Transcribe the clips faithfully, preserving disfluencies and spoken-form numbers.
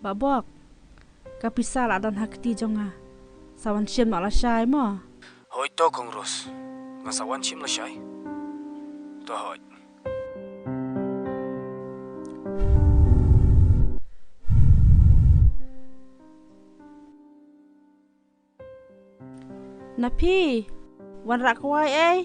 Bah Bok, ka pisa la don ha kti jong nga. Sa wan shim noh lashai mo. Hooid to Kong Ros. Nga sa wan shim lashai. To hooid. Na phi, wanrah kwai ei.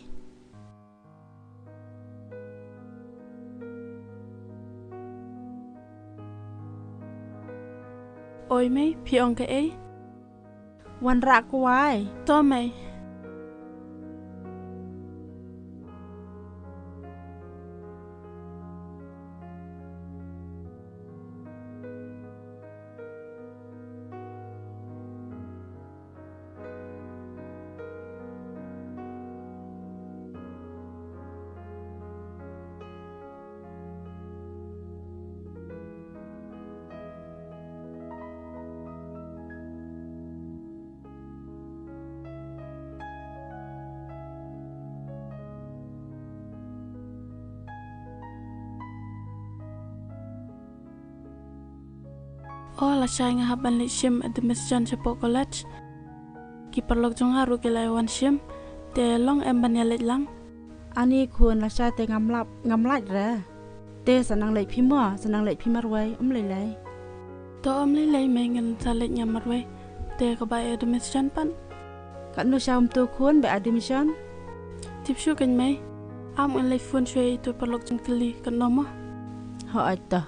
Oi mei, phi ong kaei? Wanrah kwai. To mei. O lashai, nga hap ban leit shim admission shapoh college. Ki paralok jong nga ruh ki la wan shim. Te long em ban ïaleit lang? Ani khun, lashai te ngam lap, ngam lait re. Te sa nang leit phi mo, sa nang leit phi marwei, ym lei lei. To ym lei lei mei, ngan sa leit nga marwei. Te ka bai admission pat? Katno sha um tu khun bai admission? Tip shuh kein mei. Am ngan leit phone shuwa ïa itu paralok jong kylli katno mo. Hooid to.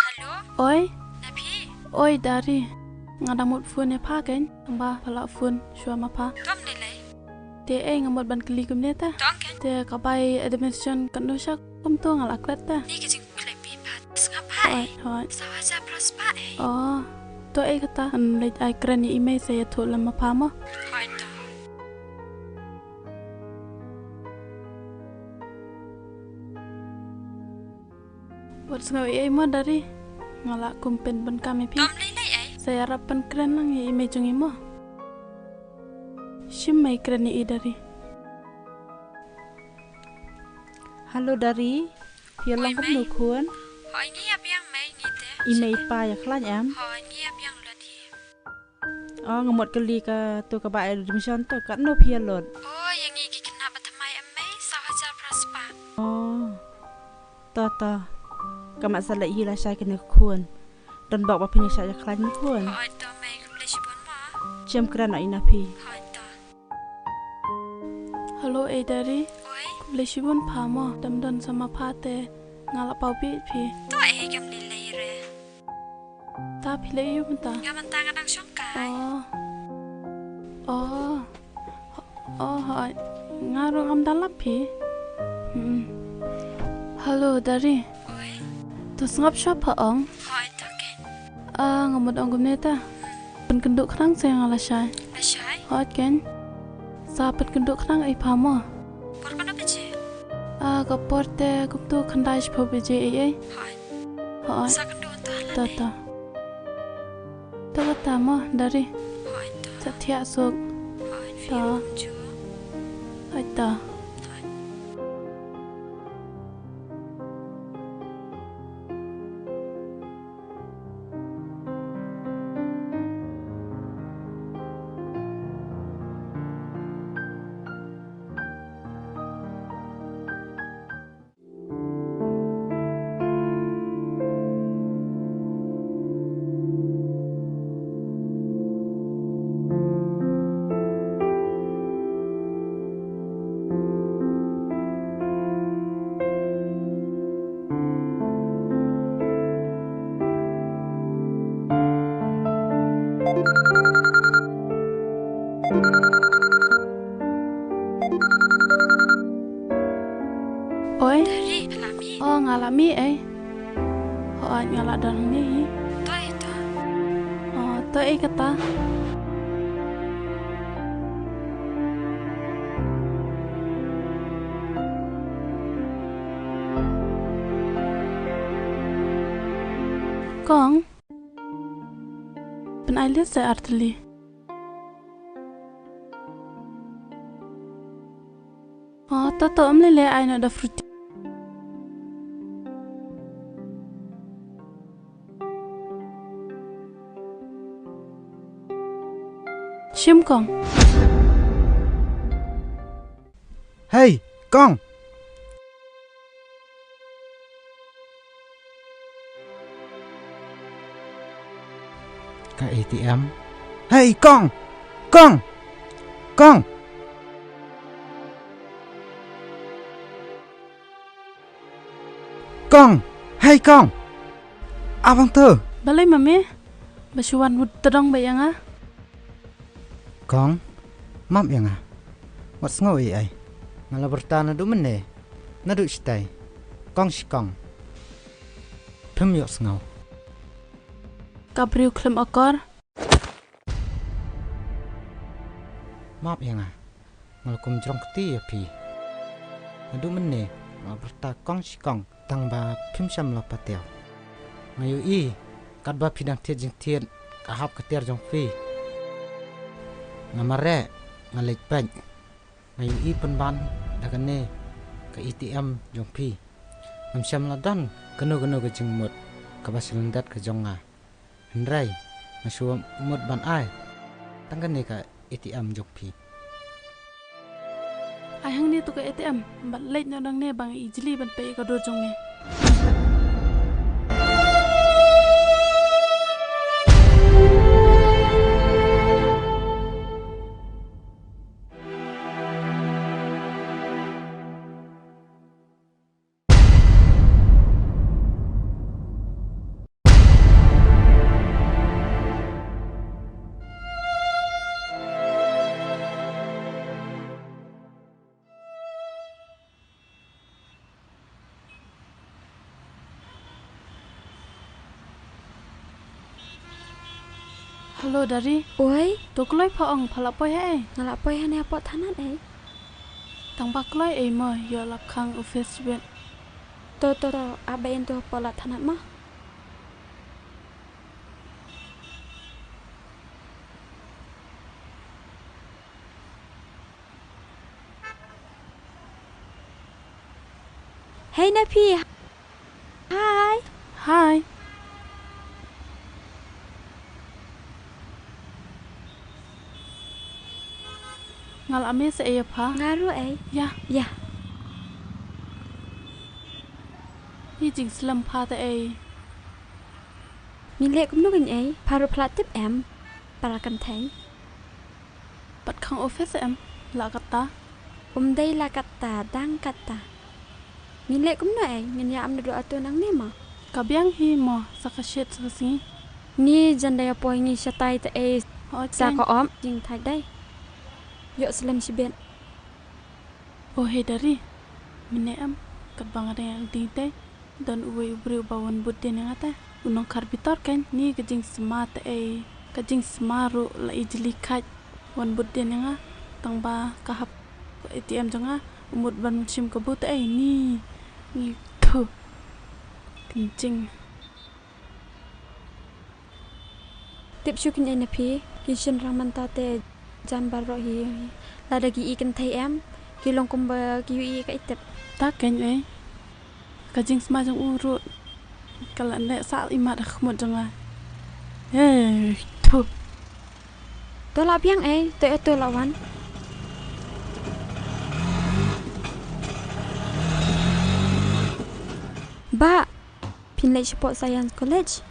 Hello? Oi? Na phi? Oi Dari. Nga dang mut phone ïa pha kein, tangba pha lah phone shuwa ma pha. To ym lei lei. Te ei, nga mut ban kylli kumne te. To ong kein. Te ka bai admission katno sha kumto nga lah klet te? Ni ka jing Klet phi pat. Sngap pha ei. Hooid, hooid. Saw hajar phra spah ei. Oh, to ei kata, ngan leit ai kren ïa i mei sa ïathuh lem ma pha mo. Hooid to. Wat sngew ei ei mo Dari. Nga lah kum pynban kam ïa phi. To ym lei lei ei. Sa ïarap pynkren lang ïa i mei jong i mo. Shim mei kren ïa i Dari. Hello Dari. Phi ïa long kumno khun? Hooid, ngi ïa biang mei ngi te. I mei i pa ïa khlaiñ em? Hooid, ngi ïa biang lut hi. Oh, nga mut kylli kato kaba ai admission to, katno phi ïa lut? Oh, ïa ngi ki khynnah ba thymmai em mei, saw hajar phra spah. Oh. To to. Ka mat sa leit hi lashai kane ka khun. Don bok ba phin ïa shah ïa khlaiñ mo khun. Hooid to mei, khublei shibun mo. Shem kren noh ïa na phi. Hooid to. Hello ei Dari. Oi. Khublei shibun pha mo, dam don sa ma pha te nga la paw bit phi. To ei, kam lei lei re. Ta phi lei aïu mynta? Nga mynta nga dang shong kai. Oh. Oh. Oh, hooid. Nga ruh ngam da lap phi. Hmm. Hello Dari. Oi. To sngap shuwa pha ong. Hooid to kein. Ah, nga mut ong kumne ta. Pynkynduh khnang sa ïa nga lashai. Lashai? Hooid kein. Sa pynkynduh khnang ei pha mo. Por katno baje? Ah, ka por te kumto khyndai shiphew baje ei ei. Hooid. Hooid. Sa kynduh to ha lade. To to. To kata mo Dari. Hooid to. Sa thiah suk. Hooid. To. Hooid to. Oi. Dari, pha la mih? Oh, nga la mih ei. Hooid, nga la don hangne hi. To ei to. Oh, to ei kata. Kong. Pynai leh sa artylli. Oh, to to, ym lei lei, ai noh da fruit. Shim kong. Hei, kong. Ka A T M. Hei, kong. Kong. Kong. Kong. Hei, kong. Abang tu. Balei mami? Ba shu wan wut tdong ba ïa nga. Kong, map ïa nga. Wat sngew ei ei. Nga la pyrta naduh mynne, naduh shitai. Kong shi kong. Phim ïoh sngew. Ka briew khlem akor. Map ïa nga. Nga la kum jrong kti ïa phi. Naduh mynne nga la pyrta kong shi kong. Tang ba phim shym la patiaw. Nga ïohi katba phi dang thied jingthied ka hap ka tiar jong phi. Nga mareh, nga leit peit. Nga ïohi pynban da kane ka A T M jong phi. Ngam shym la don kano kano ka jingmut kaba shlyndet ka jong nga. Hynrei nga shu mut ban ai tang kane ka A T M jong phi. Ai hangne to ka A T M bad leit noh nangne ba nga ijli ban peit ïa ka dur jong me. Hello, Dari. Oi. To kloi pha ong, pha la poi ha ei? Nga la poi hangne hapoh thanat ei. Tang ba kloi ei mo, ïoh lap khang office bit. To, to, to, ap ba in to hapoh la thanat mo. Hei Nafi. Hi. Hi. Nga la mih sa ei pha. Nga ruh ei. Ïa. Ïa. Ni jingslem pha te ei. Ngi leh kumno kein ei, pha ruh pha la tip em, para kynthei. Pat khang office em, la katta. Um dei la katta, dang katta. Ngi leh kumno ei, ngin ïa am naduh atu nangne mo. Ka biang hi mo, sa ka shit sa ka sngi. Ngi jan dei apoi ngi shatai te ei. Sa ka om, jingthait dei. Ïoh slem shibit. O hei Dari, mynne em, katba nga dang ïa ding te, don uwei u briew ba wan bud dien ïa nga te, u nongkhar bitor kein, ni ka jingsma te ei, ka jingsma ruh la ijli khat, wan bud dien ïa nga, tang ba ka hap A T M jong nga, u mut ban shim ka bud te ei, ni, ni, thu, kynjing. Tip shuh kein ei Nafi, ki shynrang mynta te jan baroh hi, lada ki i kynthei em, ki long kumba ki ïohi ka i tip. Ta kein ei. Ka jingsma jong u ruh ka la neh sah imat ha khmut jong nga. Hei, thu. To la biang ei, to ei to la wan. Ba, phin leit shapoh Science College.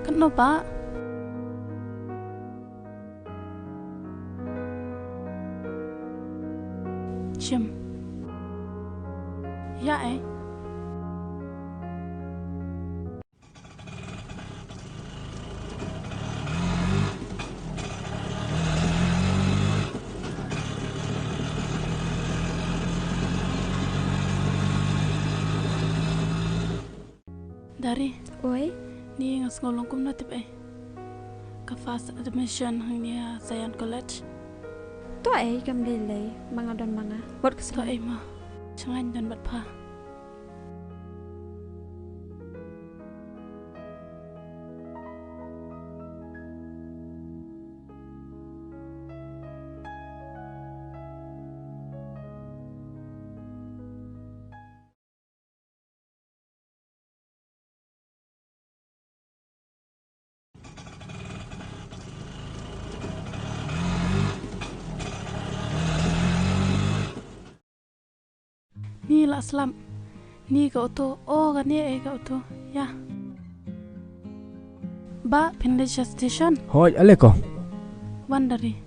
Katno ba? Shim. Ïa ei. Dari. Oi. Ni nga sngew long kumno tip ei. Ka first admission hangne ha Zion College. To ei kam lei lei ma nga don ma nga. Wat ka to ei ma. Changaiñ don bad pha. Ni la slap. Ni ka auto. Oh, kane eh ka auto. Ya. Ba, phin leit sha station. Hooid, ale ko. Wan Dari.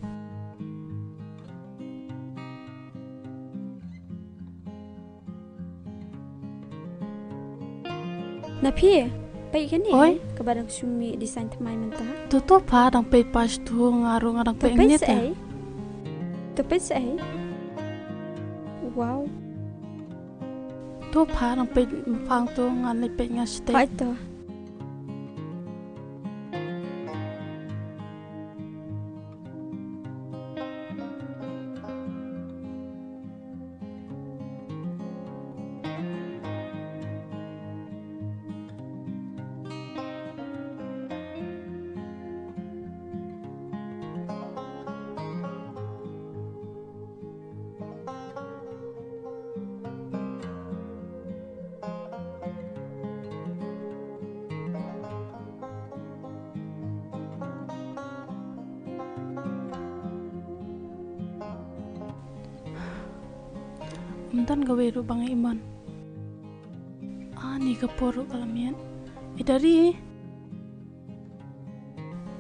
Na phi, peit kane. Oi. Kaba dang shu mih design thymmai mynta. To to pha dang peit, pha shu tu nga ruh nga dang peit. To peit ngne sa te ei. To peit sa ei. Wow. To pha dang peit, pha to ngan leit peit nga shu te. Hooid to. Ym don kawei ruh ba nga ïohi. Ani ka por ruh ka la miet. Eh, Dari.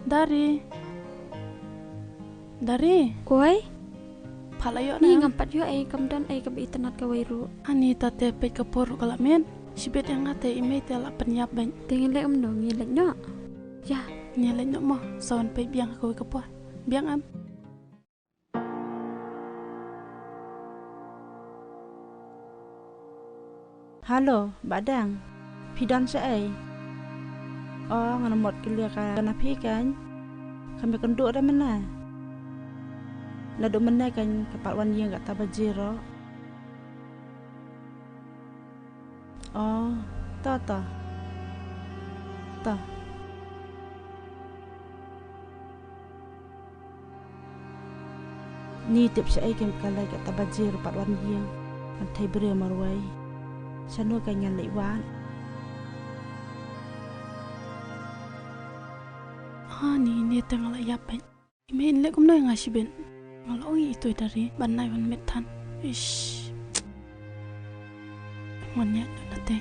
Dari. Dari. Oi. Pha la ïoh ne? Ni ngam pat ïoh ei, kam don ei kaba itynnad kawei ruh. Ani ta te peit ka por ruh ka la miet. Shibit ïa nga te i mei te la pynïap bad. Te ngin leit kumno, ngin leit noh. Ïa. Ngin leit noh mo. Sa wan peit biang ha kawei ka por. Biang em. Halo, Bah Dang. Phi don shaei? O, nga mut kylli ïa ka na phi kan. Kam ïakynduh da mynne. Naduh mynne kan ka pat wan ïing kata baje ruh. O, to to. To. Ni tip shaei kem ka leit kata baje ruh pat wan ïing. Ngan thei briew marwei. Shano ka ngan leit wad. Ha ni ni te nga la ïap bad. I mei in leh kumno ïa nga shibit. Nga la ong ïa i Tui Dari ban nai ban met than. Ish. Ngan ïaid na te.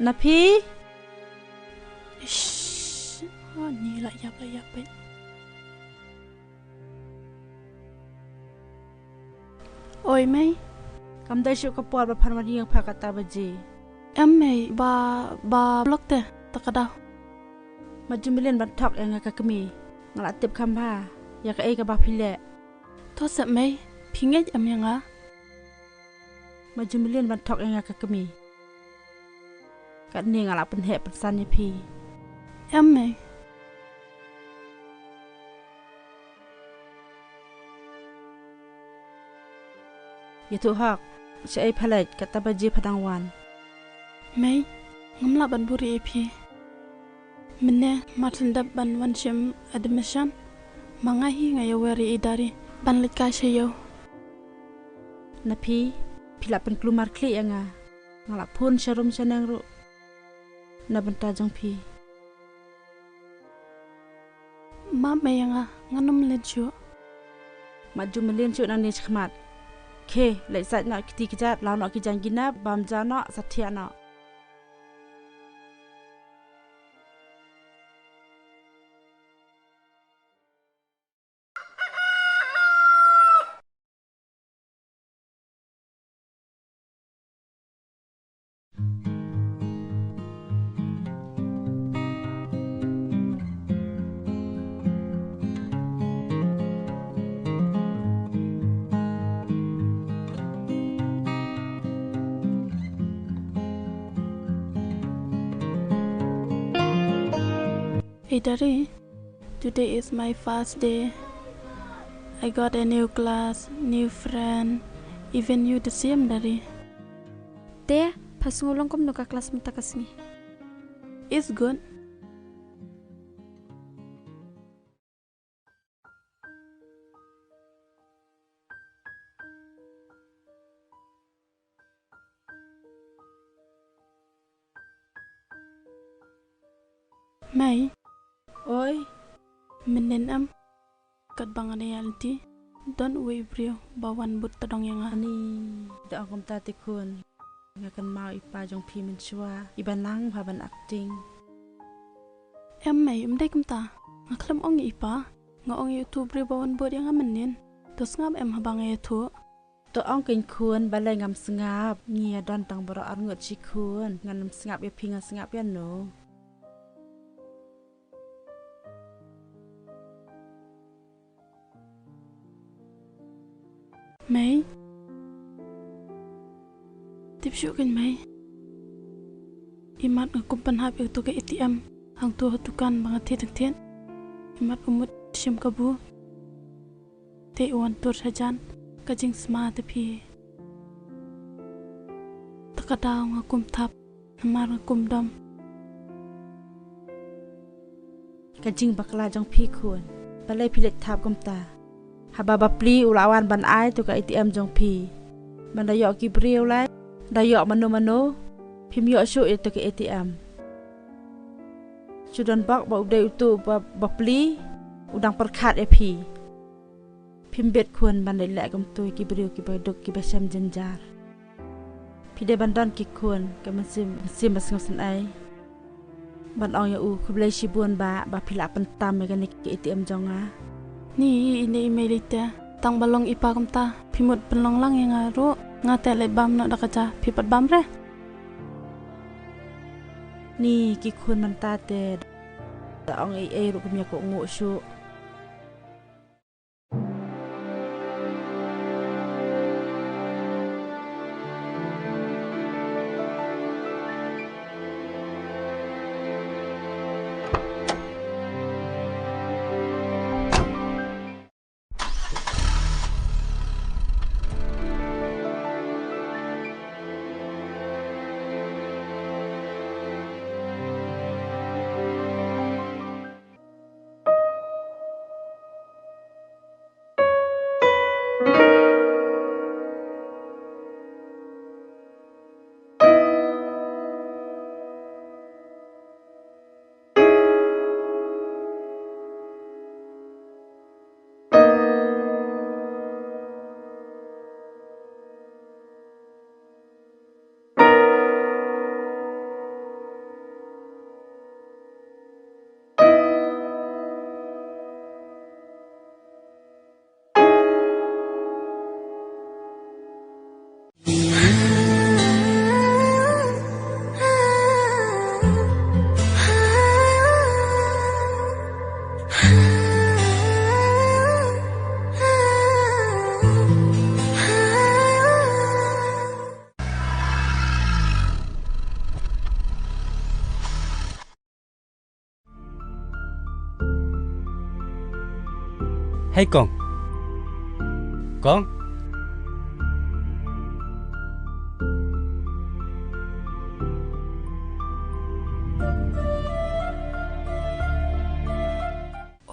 Na phi? Ish, ani la ïap, la ïap bad. Oi mei. Kam dei shuh ka por ba phan wan ïing pha kata baje. Em mei, ba, ba block te, ta ka daw. Ma ju mlien ban thok ïa nga ka kmie. Nga la tip kham bha ïa kaei kaba phi leh. To sep mei, phi ngeit em ïa nga? Ma ju mlien ban thok ïa nga ka kmie. Katne nga la pynheh pynsan ïa phi. Em mei. Ïathuh hok, shaei pha leit, kata baje pha dang wan. Mei, ngam lah ban buhrieh ïa phi. Mynne mar shen dep ban wan shim admission, ma nga hi nga ïawer ïa i Dari ban leit kai sha ïew. Na phi, phi lah pynkulmar khlieh ïa nga. Nga lah phone sharum shaneng ruh. na bynta jong phi. Map mei ïa nga, ngan ym mlien shuh. Mat ju mlien shuh nangne shakhmat. Khe, leit sait noh kti kjat, law noh ki jaiñ ki nep, bam ja noh, sa thiah noh. Hey Dari, today is my first day. I got a new class, new friend, even you the same, Dari. Te, pha sngew long kumno ka klas mynta ka sngi? It's good. Mei. Oi. Mynnin em, katba nga ïaid lynti, don uwei u briew ba wan bud tdong ïa nga. Ani, da ong kumta te khun. Nga kynmaw i pa jong phi mynshuwa, i ba nang bha ban acting. Em mei, ym dei kumta. Nga khlem ong ïa i pa. Nga ong ïa utu u briew ba wan bud ïa nga mynnin. To sngap em haba nga ïathuh. To ong kein khun, balei ngam sngap? Ngi ïa don tang baroh arngut shi khun. Ngan ym sngap ïa phi, nga sngap ïa no? Mei. Tip shuh kein mei. Imat nga kum pynhap ïa utu ka A T M hangtu ha dukan ba nga thied thied. Imat u mut shim kabu. Te u wan tur shajan ka jingsma te phi. Te ka daw nga kum thap. Namar nga kum dom. Ka jingbakla jong phi khun. Balei phi leit thap kumta? Haba bapli u la wan ban ai to ka A T M jong phi. Ban da ïoh ki briew lai, da ïoh mano mano, phim ïoh shuh ïa to ka A T M. Shu don bok ba u dei utu ba, bapli, u dang pyrkhat ïa phi. Phim bit khun ban leit leh kumtu ïa ki briew kiba duk kiba shem jynjar. Phi dei ban don ki khun ka mynsiem, mynsiem ba sngewsynei. Ban ong ïa u khublei shibun ba, ba phi la pyntam ïa kane ka A T M jong nga. Ni i ne i mei lei te, tang ba long i pa kumta, phi mut pynlong lang ïa nga ruh, nga te leit bam noh da ka ja, phi pat bam re. Ni ki khun mynta te, da ong ei ei ruh kim ïa kohnguh shuh. Hei kong. Kong.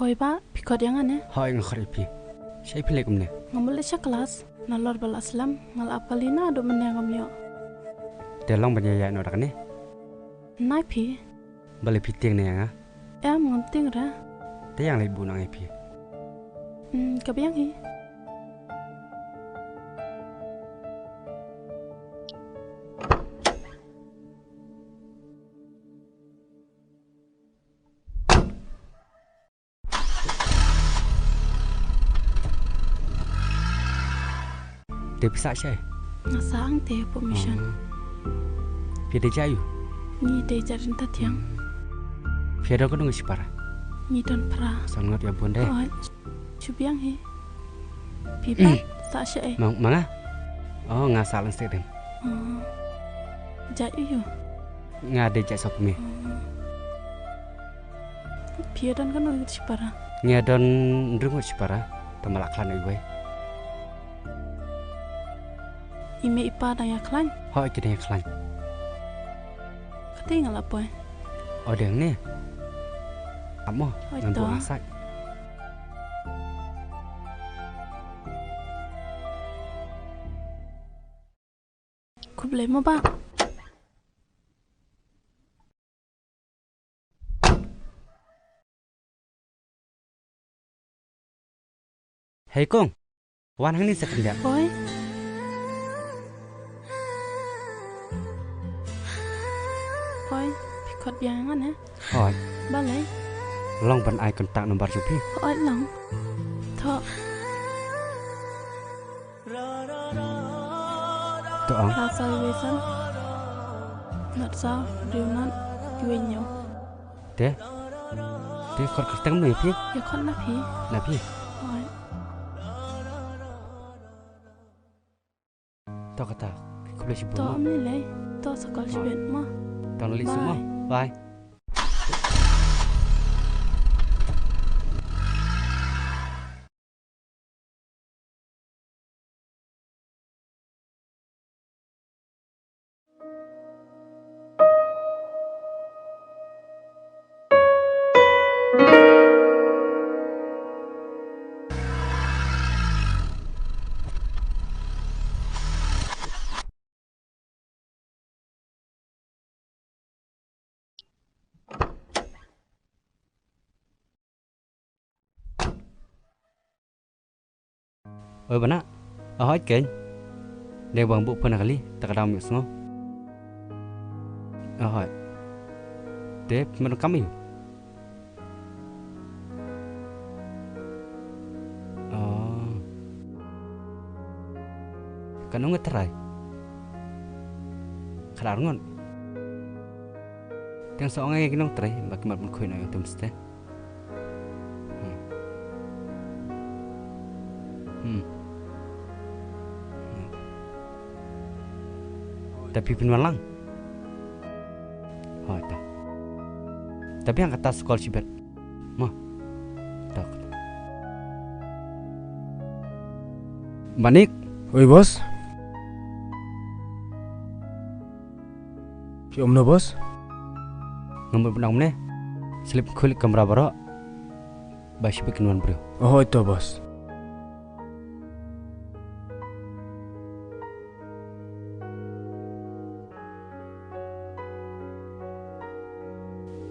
Oi bah, phi khot ïa nga ne? Hooid, nga khot ïa phi. Shaei phi leit kumne? Nga mut leit sha klas. Nalor ba la slem nga la ap kali naduh mynne ngam ïoh. Te long ban ïaid noh da kane. Nai phi. Balei phi tieng ne ïa nga? Em, ngam tieng re. Te ïa nga leit buh noh ïa phi. Hmm, ka biang hi. Te phi sah shaei? Nga sah hangtei hapoh mission. Hmm. Phi dei jait aiu? Ngi dei jait ryngkat thiang. Hmm. Phi don katno ngut shipara? Ngi don phra. San ngut ïa bun de. Hooid. Shu biang hi. Phi pat sah shaei? Ma, ma nga? Oh, nga sah Langsaiñ Rim. Oh. Jait aiu? Nga dei jait sawkmie. Oh. Phi don katno ngut shipara? Nga don hynriew ngut shipara, tang ba la khlaiñ uwei. I mei i pa dang ïa khlaiñ? Hooid, ki dang ïa khlaiñ. Kata nga la poi. O dang ne. Ap mo, hooid, ngan buh to. Nga sah. Khublei mo bah. Hei kong, wan hangne sa khyndiat. Hooid. Hooid, phi khot biang ïa nga ne? Hooid. Balei? Long ban ai contact number jong phi. Hooid long. Thoh. To ong. Phra saw wei san. Nod saw, hynriew nod, wei hynñiew. Te? Te khot kyrteng mano ïa phi? Ïa khot na phi. Na phi? Hooid. To kata. Khublei shibun. To mo. Ym lei lei. To sa call shibit mo. To nang leit suk mo. Bye. Bye. Oi, Bana. Ahoid kein. Dei ba nga buh phone ha kali, te ka dang ym ïohsngew. Ahoid. Te phi mano kam ïa u? Oh. Katno ngut trai? Khatar ngut. Te nga sa ong ïa ki nongtrei ba ki mat ban khuid noh ïa u Tum Ste. Hmm. Hmm. Te phi phin wan lang? Hooid te. Te biang kata sa call shibit. Mo. Tok. Manik. Oi, boss. Phi ong kumno, boss? Nga mut ban ong kumne. Sa leit khuid kamra baroh. Ba shibit kin wan briew. Oh, hooid to, boss.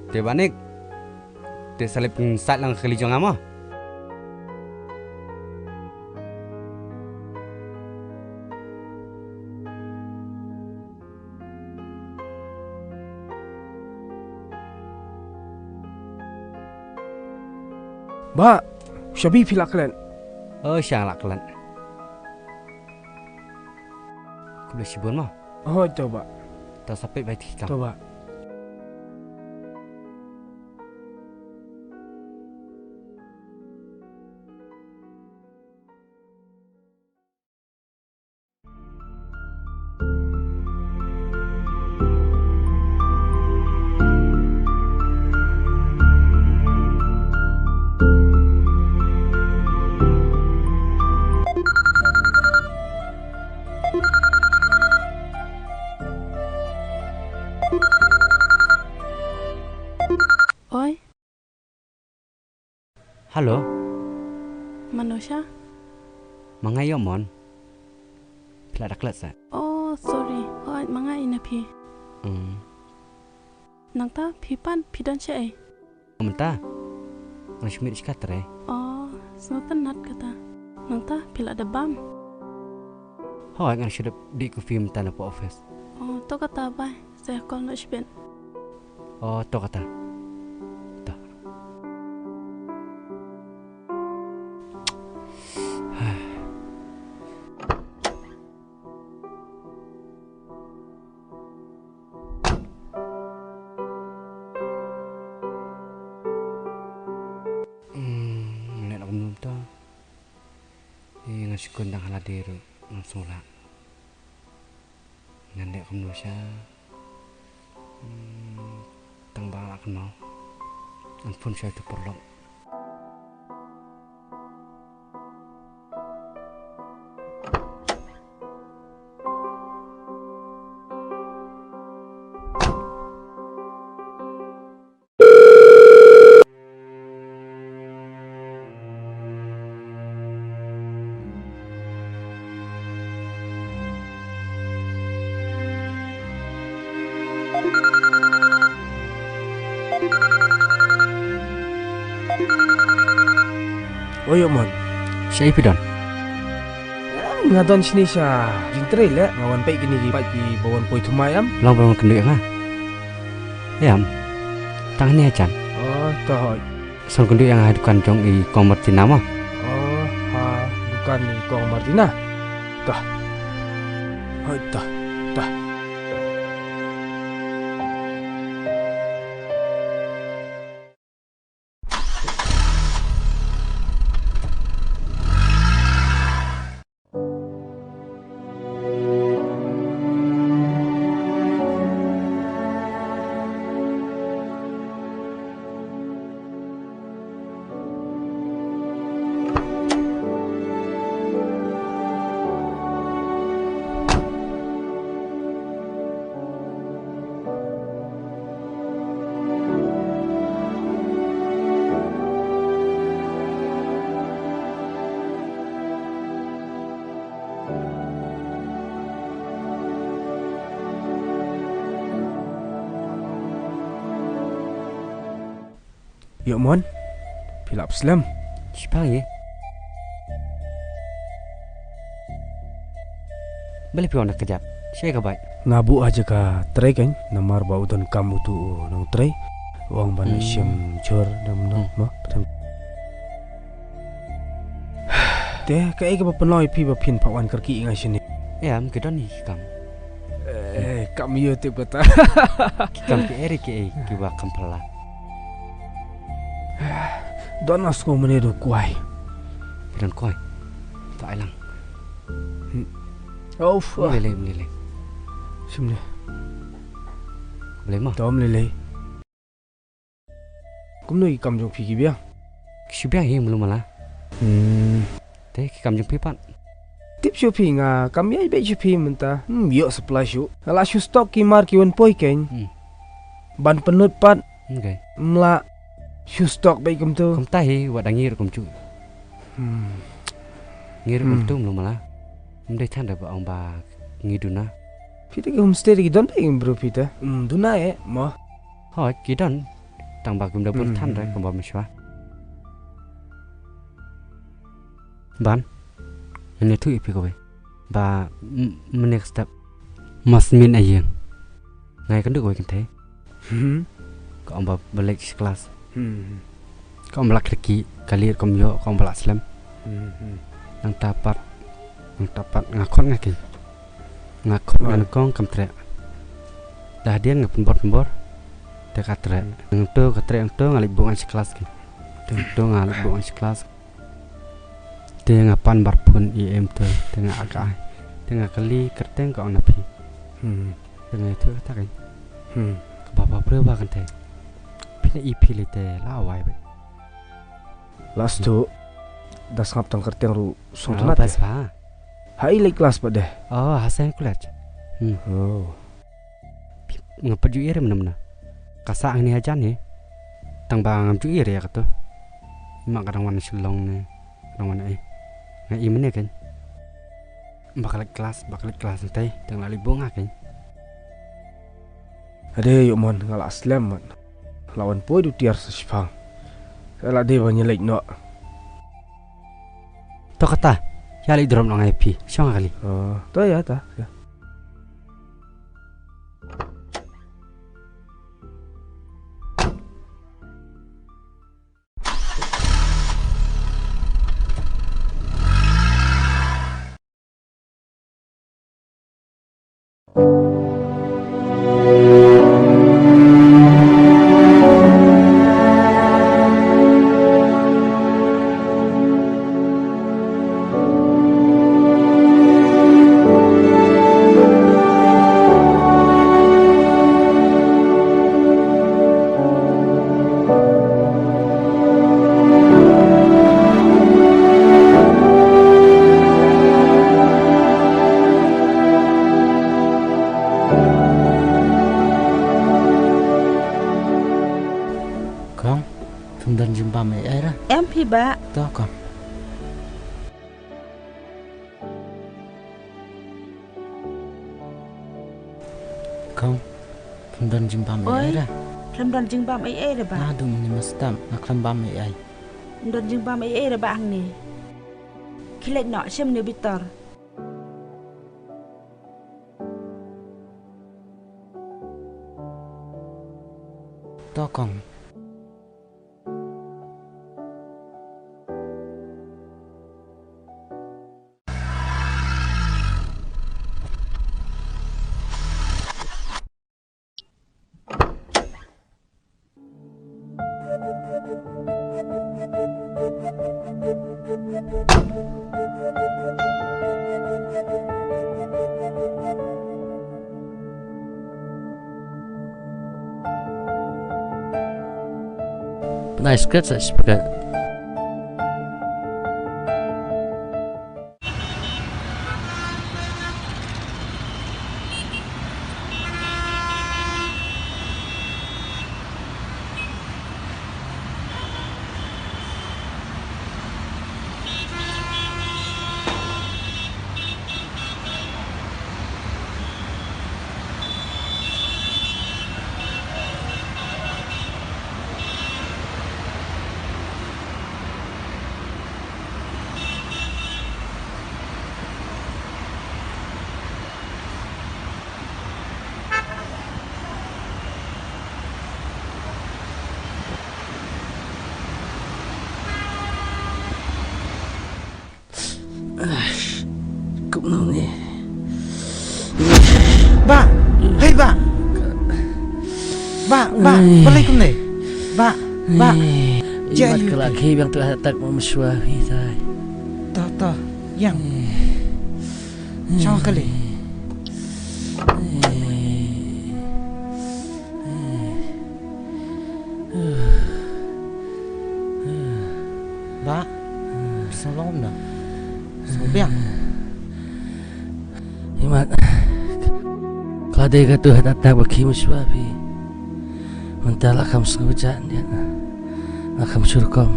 Te Manik. Te sa leit pynsait lang ka kali jong nga mo. Bah, shabi phi la klet. Oh, sha nga la klet. Khublei shibun mo. Oh, to bah. To sa peit bai ti tang. To bah. Oi. Hello. Mano sha? Ma nga ïoh mon. Phi la da klet sa? Oh, sorry. Hooid, ma nga ïa na phi. Hmm. Nangta phi pat phi don shaei? Mynta ngan shu mih sha ka trei. Oh, sngewtynnat kata. Nangta phi lah da bam? Hooid, ngan shu dep dih coffee mynta na pdeng office. Oh, to kata bye. Sa ïa call noh shibit. Oh, to kata. To. Hmm, ngan leh noh kumno mynta? Ïa, ngan shu khun dang ha lade ruh ngam sngewlah. Ngan leh kumno sha? Hmm, tang ba lah kynmaw. Ngan phone sha uto u paralok. Oi, Ïohmon. Shaei phi don? Em, nga don shane sha jingtrei leh, nga wan peit kine ki paid kiba wan poi thymmai em. Long ba wan kynduh ïa nga? Em. Tang hangne hajan. Oh, to hooid. Sa wan kynduh ïa nga ha dukan jong i Kong Martina mo. Oh, ha dukan i Kong Martina. To. Hooid, to. To. Ïohmon, phi lah slem? Shipang ïa. Balei phi wan da kjat? Shaei ka bike? Nga buh ha jaka trei kein, namar ba u donkam uto u nongtrei. U ong ban Hmm. shim jhur dam no Hmm. mo. Te kaei kaba pynlong ïa phi ba phin pat wan kyrkieh ïa nga shane? Em, ki don hi ki kam. Eh, kam ïa tip kata. Ki kam kiei re kiei kiba kham phylla. Don na sngew mane don kwai. Phi don kwai? To ai lang. Hmm. Uff. Ym lei lei, ym lei lei. Shim lei. Balei mo? To ym lei lei. Kumno ki kam jong phi ki biang? Ki shu biang hi mlu mala. Hmm. Te ki kam jong phi pat? Tip shuh phi nga kam ïai beit shuh phi mynta. Hmm, ïoh supply shuh. Nga lah shu stock ki mar ki wan poi kein. Hmm. Ban pynlut pat. Okay. Mla shu stock beit kumtu. Kumta hi wat da ngi ruh kumjuh. Hmm. Ngi ruh Hmm. kumtu mlu mala. Ym dei than da ba ong ba ngi duna. Phi te ki homestay te ki don te ki bru phi te. Hmm, duna eh mo. Hooid, ki don. Tang ba kim da bun Hmm. than re kumba mynshwa. Ban. Ngin ïathuh ïa phi kawei. Ba m-, mynne ka step. Mas min a ïing. Nga ïakynduh kawei kynthei. Hmm. Ka ong ba balei sha klas. Hmm. Ka ong ba la kyrkieh, ka leit kum ïoh, ka ong ba la slem. Hmm, hmm. Nangta pat, nangta pat nga khot nga keiñ. Nga khot nga Oi. nyngkong kam treh. Da hadien nga pynbor pynbor. Te ka treh. Hmm. Nangto ka treh nangto nga leit buh ngan sha klas keiñ. Te nangto nga leit buh ngan sha klas. Te nga pan bar phone i em te, te nga aka ai. Te nga kylli kyrteng ka ong na phi. Hmm. Te nga ïathuh kata keiñ. Hmm. Kaba ba briew ba kynthei. Phi na i phi lei te la wai beit. Last tu da sngap tang kyrteng ruh sngewtynnat. Oh, bas ba. Ha i leit klas pat de. Oh, ha Saint College. Hmm. Oh. Nga pat ju ïa re mynne mynne. Ka sah hangne hajan hi. Tang ba ngam ju ïa re ïa kato. Ima ka dang wan na Shillong ne. Ka dang wan na ei. Nga i mynne keiñ. Ba ka leit klas, ba ka leit klas nangtai. Tang la leit buh nga keiñ. Ade ïoh mon nga la slem mat. La wan poi du tiar sa shipang. Sa la dei ban ïa leit noh. To kata, ïa leit drop noh ngai phi. Shong kali. Oh, to ïa ta. Ïa. Kong, phim don jingbam ei ei ra? Em phi bah. To kong. Kong, phim don jingbam ei ei ra? Phim don jingbam ei ei ra bah. Nga dum ni mastam, nga khlem bam ei ei. Phim don jingbam ei ei ra bah hangne. Khie leit noh shim ne bitor. To kong. Nice cut, such cut. Kumno ne? Bah! Hei, bah! Bah, bah, balei kumne? Bah, bah. Mat ka la khie biang tu, ha tak ma mashwa hi tai. To, to, ïang. Shong kali. Bah, sngew lom na. Sngew biang. Imat. Ka dei katu ha tak ba khie mashwa phi. Mynta la kham sngew ja ne. La kham shu rukom.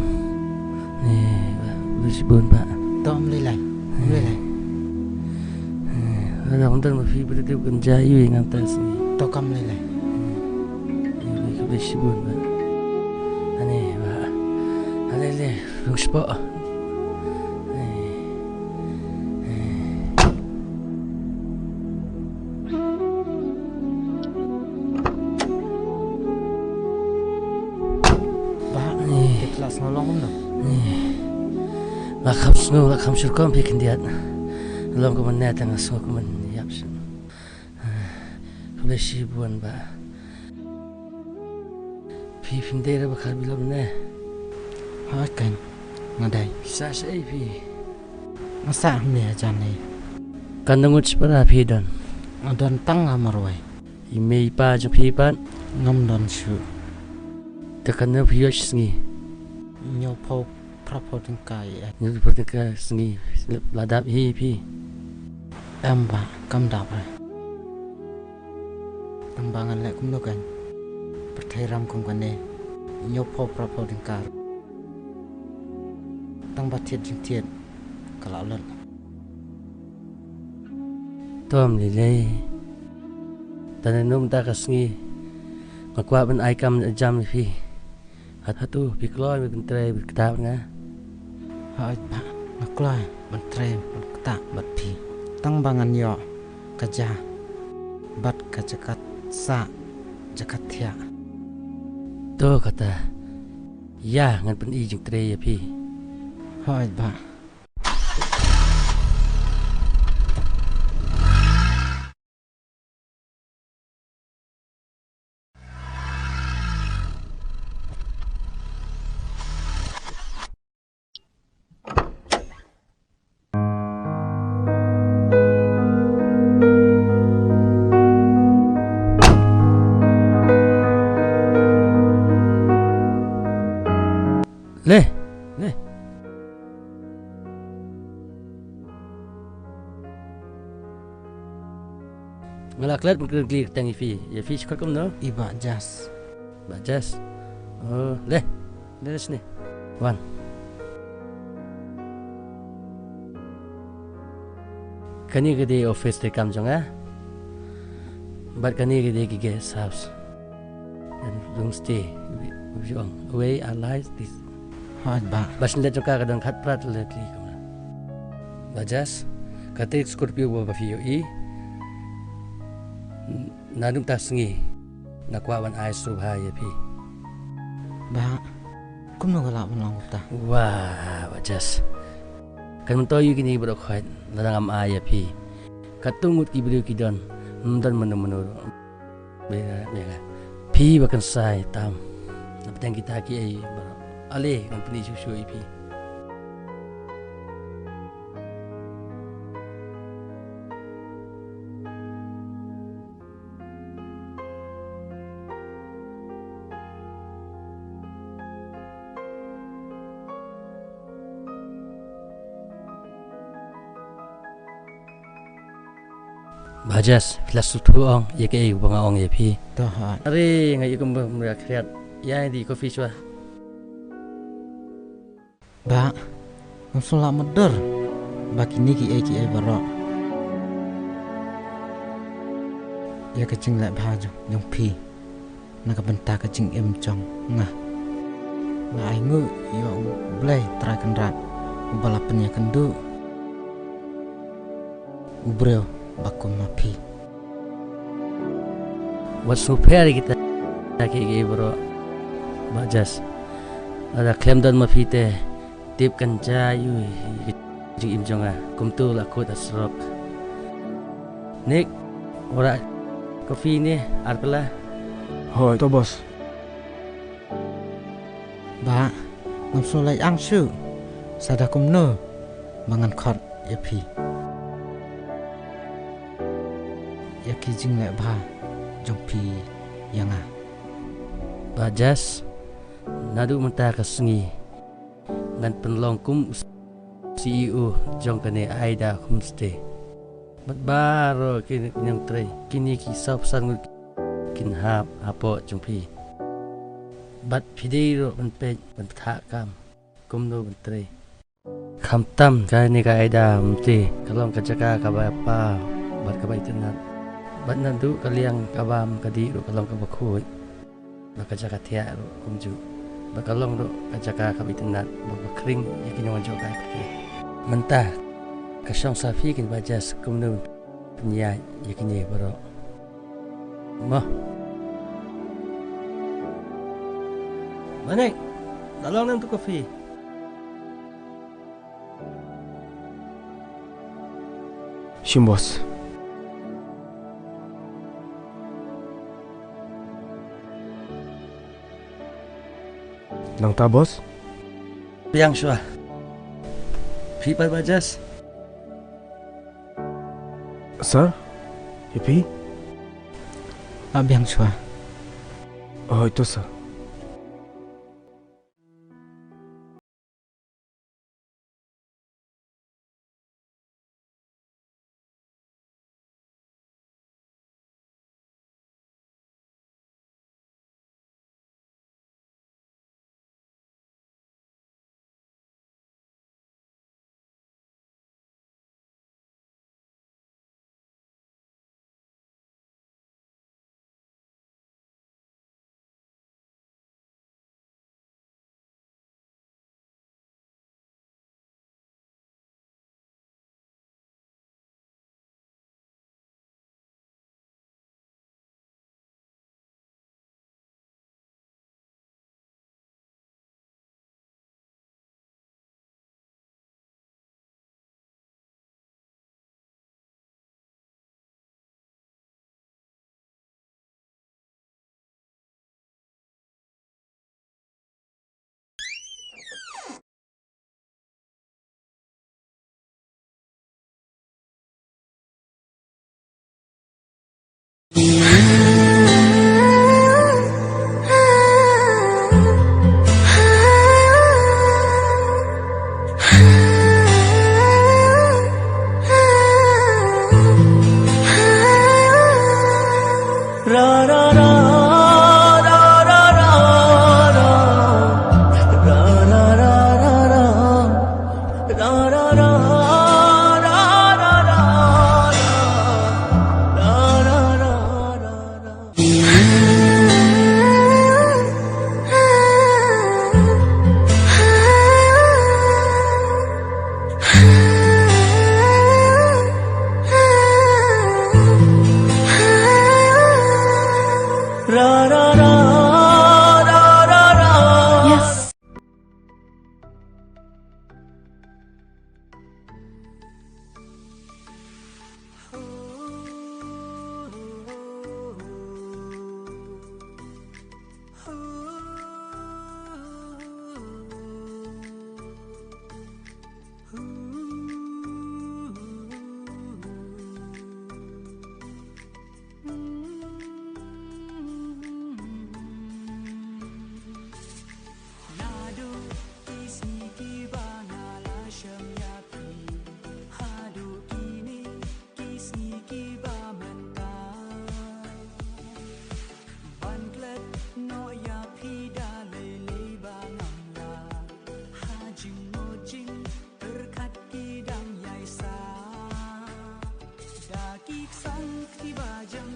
Ni, ba, ba shibun ba. To ym lei lei. Ym lei lei. Ba da mynta ma phi ba dei kan ja ïu ngan ta sngi. To kam lei lei. Ni, ba, ba shibun ba. Ani ba. Ani le, rung spo. Ni. Ni. Bah, eh, te la sngew long kumno? Eh. La kham sngew, la kham shu rukom phi khyndiat. Long kumne te nga sngew kumne ïap shen. Khublei shibun bah. Phi phim dei re ba kha bilong ne. Ha kan. Nga dei. Sa sa ei phi. Nga sa hamne hajan ne. Kan ngut separa phi don. Nga don tang nga marwei. I mei i pa jong phi pat? Ngam don shuh. Te katno phi ïoh sngi? Hynñiewphew phraphew tyngka ïa. Hynñiewphew tyngka sngi. La dap hi phi? Em bah, kam dap re. Tang ba ngan leh kumno kan. Pyrthei ram kum kane. Hynñiewphew phraphew tyngka. Tang ba thied jingthied. Ka la lut. Tom lei lei. Tang ne num ta ka sngi. Nga kwah ban ai kam jam ïa phi. Hato phi kloi ban trei bad ktah bad nga? Hooid bah, nga kloi ban trei bad ktah bad phi. Tang ba ngan ïoh ka ja bad ka jaka sah jaka thiah. To kata, ïa ngan pyni jingtrei ïa phi. Hooid bah. Le, le. Nga la klet ban kren kli kyrteng ïa phi. Ïa phi shu khot kumno? I Bah Jas. Bah Jas. Oh, le. Le, le shane. Wan. Kane ka dei office treikam jong nga. Bad kane ka dei ka guest house. Room stay. Uwei ar lai, please. Hooid bah. Ba shin leit jong ka ka don khatphra tylli tylli kamra. Bah Jas, kata ka Scorpio ba phi ïohi, naduh mynta ka sngi nga kwah ban ai sngewbha ïa phi. Bah, kumno ka lah ban long kumta? Wah, Bah Jas, kan myntoi ïa kine baroh khoit lada ngam ai ïa phi. Katto ngut ki briew ki don, ym don mano mano ruh. Phi ba kynsai tam. Na pdeng kita kiei baroh, ale ngan pyni shuh shuh ïa phi. Bah Jas, phi la sngewthuh ong ïa kaei ba nga ong ïa phi? To hooid. Are nga ïohi kumba mra khriat. Ïa, ïa dih coffee shuwa. Bah, ngam sngewlah mutdur ba kine kiei kiei baroh ïa ka jingleh bha jong, jong phi na ka bynta ka jingim jong nga. Nga ainguh ïa U Blei Trai Kynrad uba la pynïakynduh u briew ba kum ma phi. Wat sngewpher ïa kita kiei kiei baroh, Bah Jas. Lada khlem don ma phi te tip kan jia ïa u ïa ka jingim jong nga. Kumto la kut ha surok. Nik, wanrah coffee ne ar pela. Hooid to boss. Bah, ngam sngewlait ang shuh. Sa da kumno ba ngan khot ïa phi ïa ki jingleh bha jong phi ïa nga? Bah Jas, naduh mynta ka sngi ngan pynlong kum u C E O jong kane Aida Homestay. Bad baroh ki nongtrei, kine ki sawphew san ngut kin hap hapoh jong phi. Bad phi dei ruh ban peit ban pynthah kam kumno ban trei. Khamtam kane ka Aida Homestay ka long ka jaka kaba paw bad kaba itynnad. Bad naduh ka liang ka bam ka dih ruh ka long kaba khuid. Bad ka jaka thiah ruh kumjuh. Bad ka long ruh ka jaka kaba itynnad bad kaba khring ïa ki nongwan jngohkai pyrthei. Mynta ka shong sa phi keiñ Bah Jas kumno ban pynïaid ïa kine baroh. Mo. Manik, la long ne uto u coffee? Shim boss. Nangta boss? Biang shuwa. Phi pat Bah Jas? Sir, ïa phi? Lah biang shuwa. Hooid to sir. Yes. Naduh ki sngi kiba nga la shem ïa phi, haduh kine ki sngi kiba mynta, ban klet noh ïa phi da lei lei ba ngam lah ha jingmut jingpyrkhat ki dang ïai sah. Da ki ksang ki bajem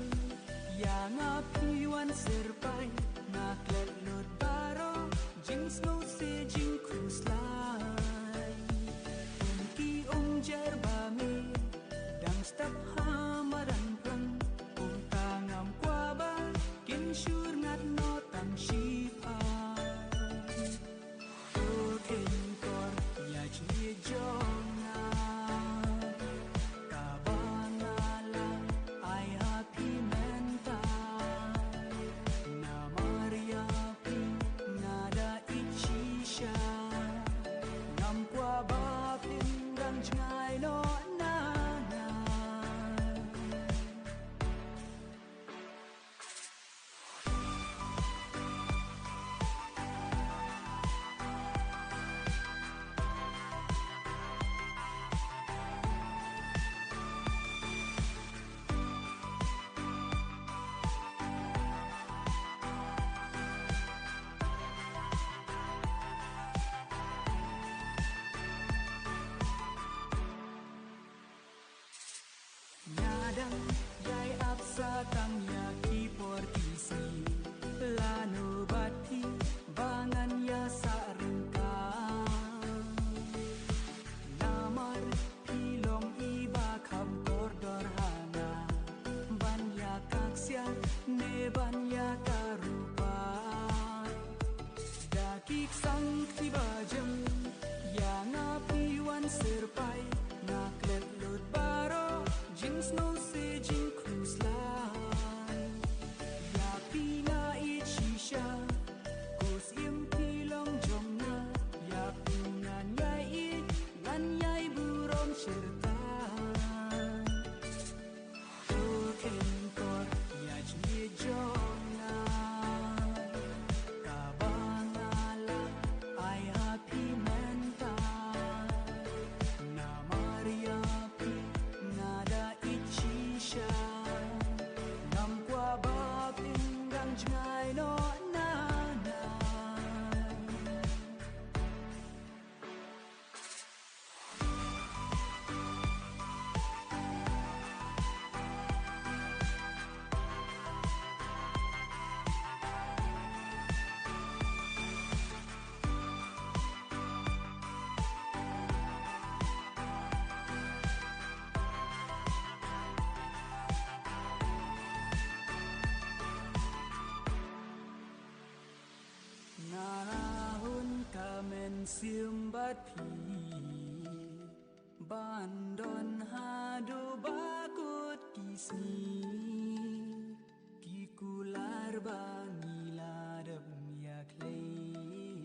ïa nga phi wan syrpai, nga klet lut baroh jingsngew se jingkhuslai. Kum ki umjer ba me dang step ha madan pyrshah, kumta ngam kwah ba kin shu ngat noh tang shiphang. To kheiñ kor ïa jingïeit jong nga, kaba nga la ai ha phi mynta. Namar ïa phi nga da ïeit shisha, ngam kwah ba phin dang jngai noh na nga. Nga dang ïai ap sa tang ïa ki por ki sngi, lano bad phi ba ngan ïa sah ryngkat. Namar phi long i ba kham kordor ha nga, ban ïa ka ksiar ne ban ïa ka rupa. Da ki ksang ki bajem ïa nga phi wan syrpai, nga klet lut baroh jingsngew se jingkhuslai. Ïa phi nga ïeit shisha, ko Syiem phi long jong nga. Ïa phi ngan ïai ïeit, ngan ïai burom shirta. To kheiñ kor ïa jingïeit jong nga, kaba nga la ai ha phi mynta. Namar ïa phi nga da ïeit shisha, ngam kwah ba phin dang jngai noh na nga. Nga la hun ka mynsiem bad phi, ban don haduh ba kut ki sngi. Ki kular ba ngi la dep ïa khlei,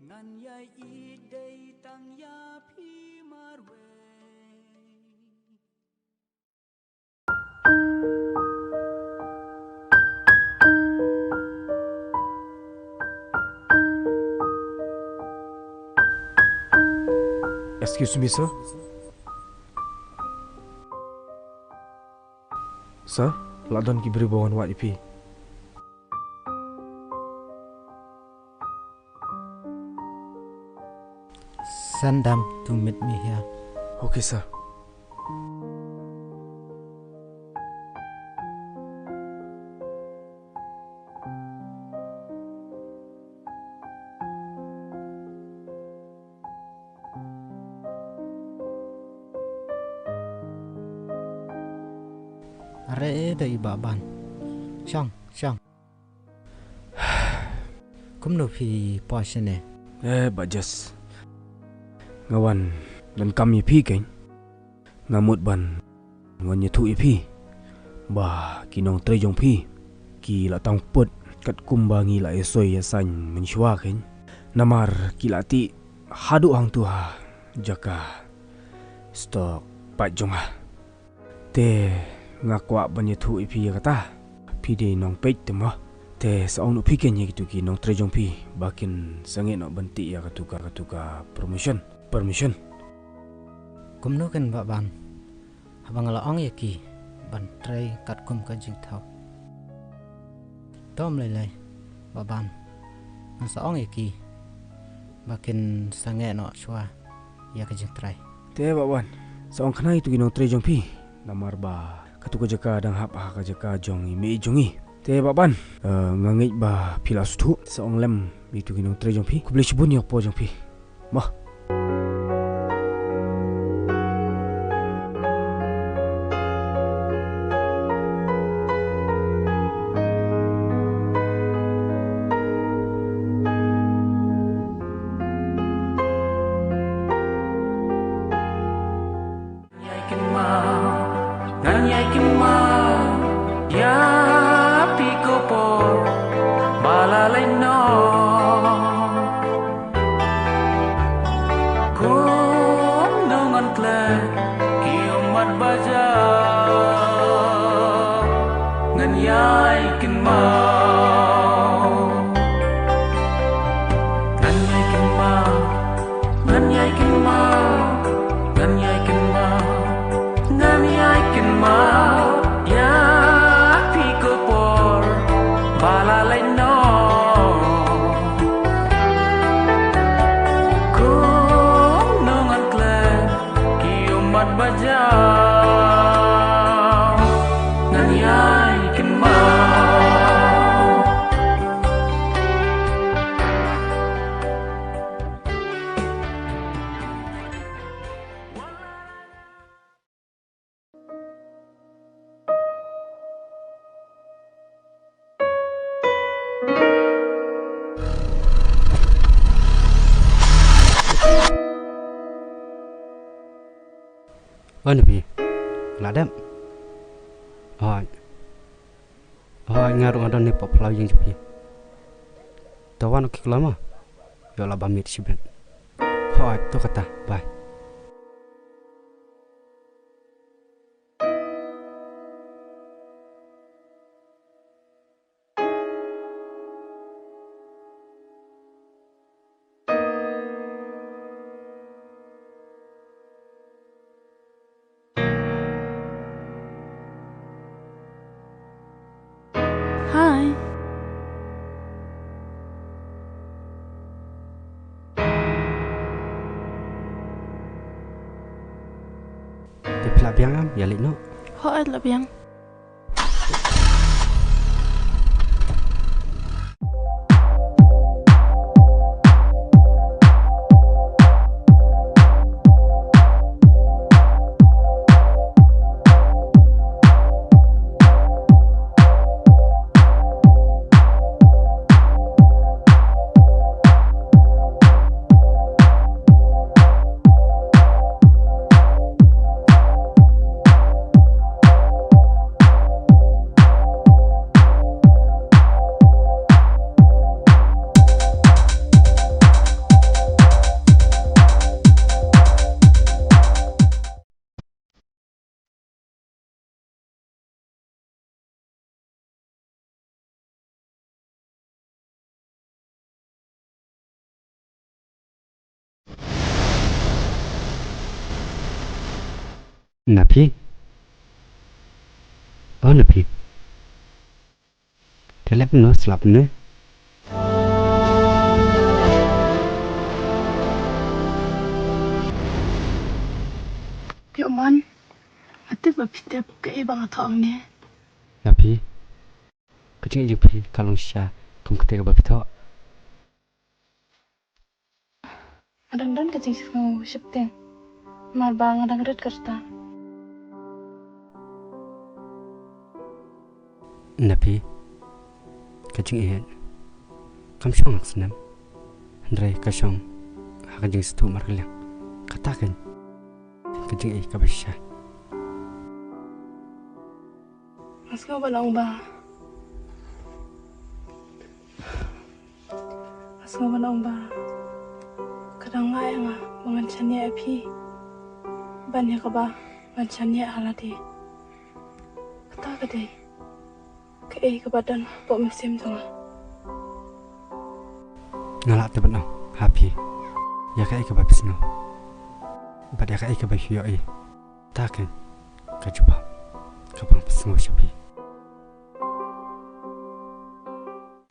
ngan ïai ïeit dei tang ïa phi marwei. Excuse me, sir. Sir, la don ki briew ba wan wad ïa phi. Send them to meet me here. Okay, sir. Are da i Bah Ban. Shong, shong. Kumno phi poi shane? Eh, Bah Jas. Nga wan donkam ïa phi keiñ. Nga mut ban wan ïathuh ïa phi ba ki nongtrei jong phi ki la tang put katkum ba ngi la ïasoi ïasaiñ mynshuwa keiñ. Namar ki la tih haduh hangtu ha jaka stock pait jong nga. Te nga kwah ban ïathuh ïa phi ïa kata. Phi dei nongpeit te mo. Te sa ong noh phi keiñ ïa kitu ki nongtrei jong phi ba kin sangeh noh ban tih ïa katu ka, katu ka promotion. Permission. Kumno keiñ Bah Ban? Haba nga la ong ïa ki ban trei katkum ka jingthaw. To ym lei lei Bah Ban. Nga sa ong ïa ki ba kin sangeh noh shuwa ïa ka jingtrei. Te Bah Ban, sa ong khnang ïa kitu ki nongtrei jong phi. Namar ba katu ka jaka dang hap ha ka jaka jong i mei jong i. Te Bah Ban, eh, nga ngeit ba phi la sngewthuh, sa ong lem ïa kitu ki nongtrei jong phi. Khublei shibun ïa ka por jong phi. Mo. Ngan ïai kynmaw, ngan ïai kynmaw ïa phi ko por ba la leit noh. Kumno ngan klet ki ummat ba jam, ngan ïai kynmaw, ngan ïai kynmaw. Ngan ïai kynmaw, ngan ïai kynmaw, ngan ïai kynmaw ïa phi ko por ba la leit noh. Kumno ngan klet ki ummat ba jam, ngan ïai kynmaw. Wan phi. La dep. Hooid. Hooid, nga ruh nga don ne pop phlaw ïing jong phi. To wan u ki khlem ma. Ïoh la ba miet shibit. Hooid, to kata, bye. Hi. Te phi la biang em, ïa leit noh. Hooid, la biang. Na phi? O na phi? Te leh kumno, slap ne? Phi Oman, nga tip ba phi tip kaei ba nga thoh hangne. Na phi? Ka jingïeit jong phi ka long shisha kum kata kaba phi thoh. Nga dang don ka jingsngew sheptieng, namar ba nga dang rit kyrta. Na phi, ka jingïeit Kam shong ha ka snem. Hynrei ka shong ha ka jingsngewthuh markylliang. Kata keiñ ka jingïeit kaba shisha. Nga sngew ban ong ba, nga sngew ban ong ba ka dang lah ïa nga ba ngan shaniah ïa phi ban ïa kaba ngan shaniah ha lade. Kata ka dei kaei kaba don hapoh mynsiem jong nga. Nga lah te ban ong ha phi ïa kaei kaba phi sngew bad ïa kaei kaba phi ïohi. Kata keiñ ka jubab kaba nga pynsngew sha phi.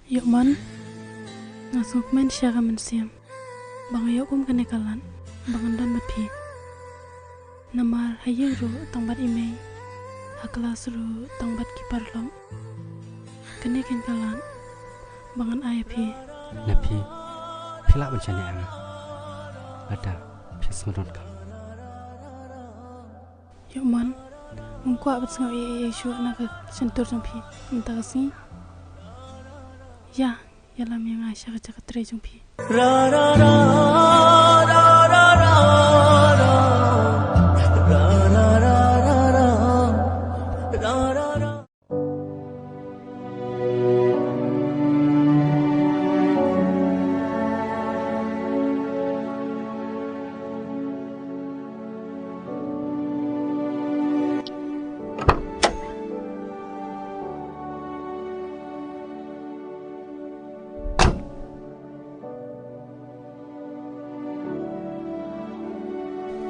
Ïoh mon, nga sngewkmen sha ka mynsiem ba nga ïoh kum kane ka lad ba ngan don bad phi. Namar ha ïing ruh tang bad i mei, ha klas ruh tang bad ki paralok. Kane keiñ ka lad ba ngan ai ïa phi. Na phi, phi lah ban shaniah ïa nga lada phi sngewdon ka. Ïoh mon, ngam kwah ban sngew ei ei shuh na ka shyntur jong phi mynta ka sngi. Ïa, ïalam ïa nga sha ka jaka trei jong phi.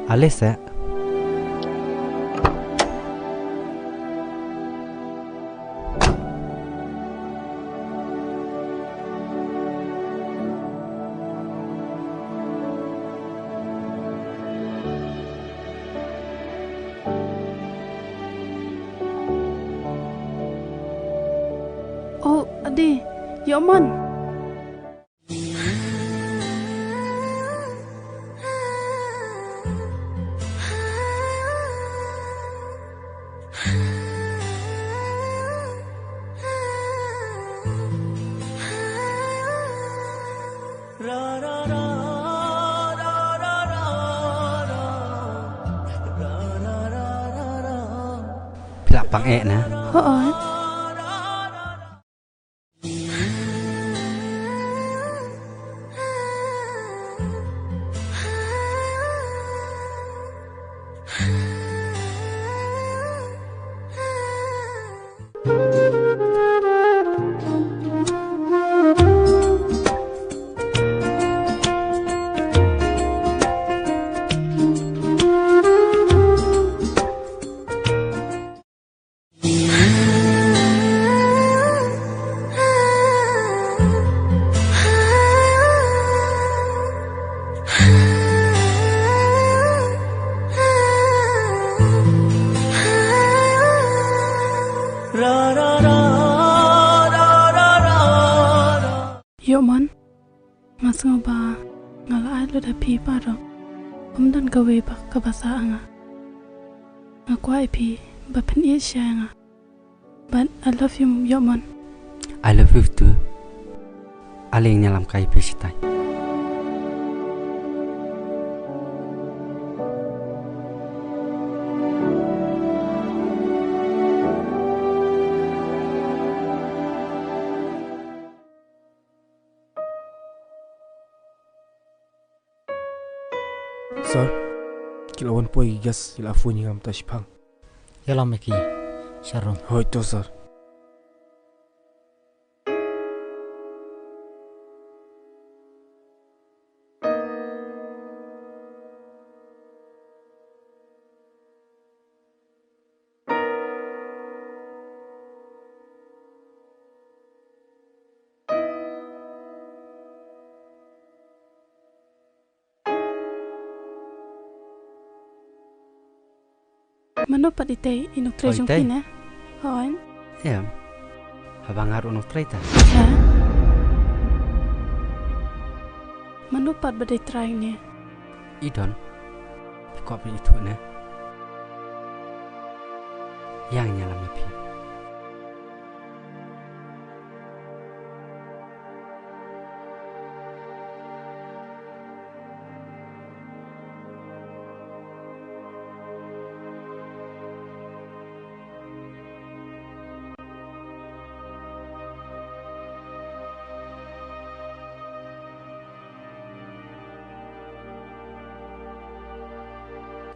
Ale seh. Oh, adi, ïoh mon. Phi lah pang eh na. Hooid. Ïoh mon, nga sngew ba nga la ai lut ha phi baroh. Ym don kawei ba kaba sah ha nga. Nga kwah ïa phi ba phin ïeit sha nga. But I love you, Ïoh mon. I love you too. Ale ngin ïalam kai ïa phi shatai. Sir, ki la wan poi ki guest, ki la phone ïa nga mynta shipang. Ïalam ïa ki sha room. Hooid to sir. Mano pat itei i nongtrei jong phi ne? Hooid. Em. Haba nga ruh nongtrei ta. Ha? Mano pat ba dei trai ne? I don. Phi kwah phi ithuh ne? Ïa ngin ïalam ïa phi.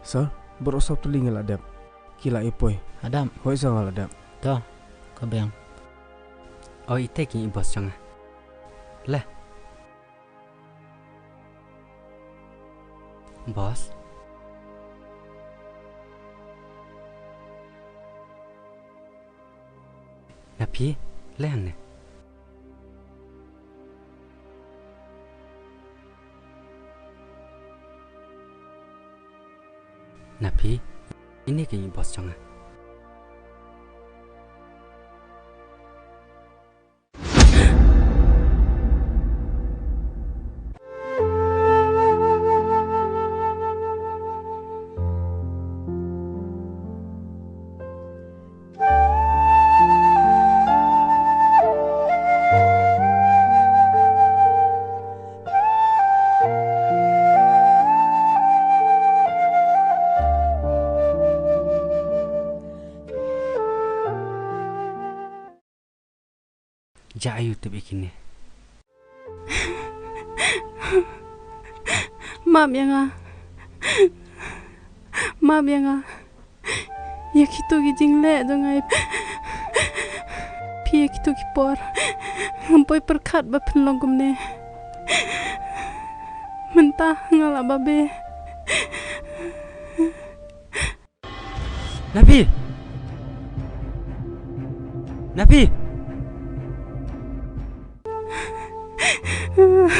Sir, baroh saw tylli ngi la dep. Ki la ïa poi. Adam. Hooid sir, nga la dep. To, ka biang. O, ite ki i boss jong nga. Le. Boss. Na phi, leh hangne. Na phi, ine ki boss jong nga. Ja ayu tip ïa kine. Map ïa nga. Map ïa nga. Ïa kito ki jingleh jong nga. Phi ïa kito ki por. Ngam poi pyrkhat ba phin long kumne. Mynta nga la babe. Napi! Napi!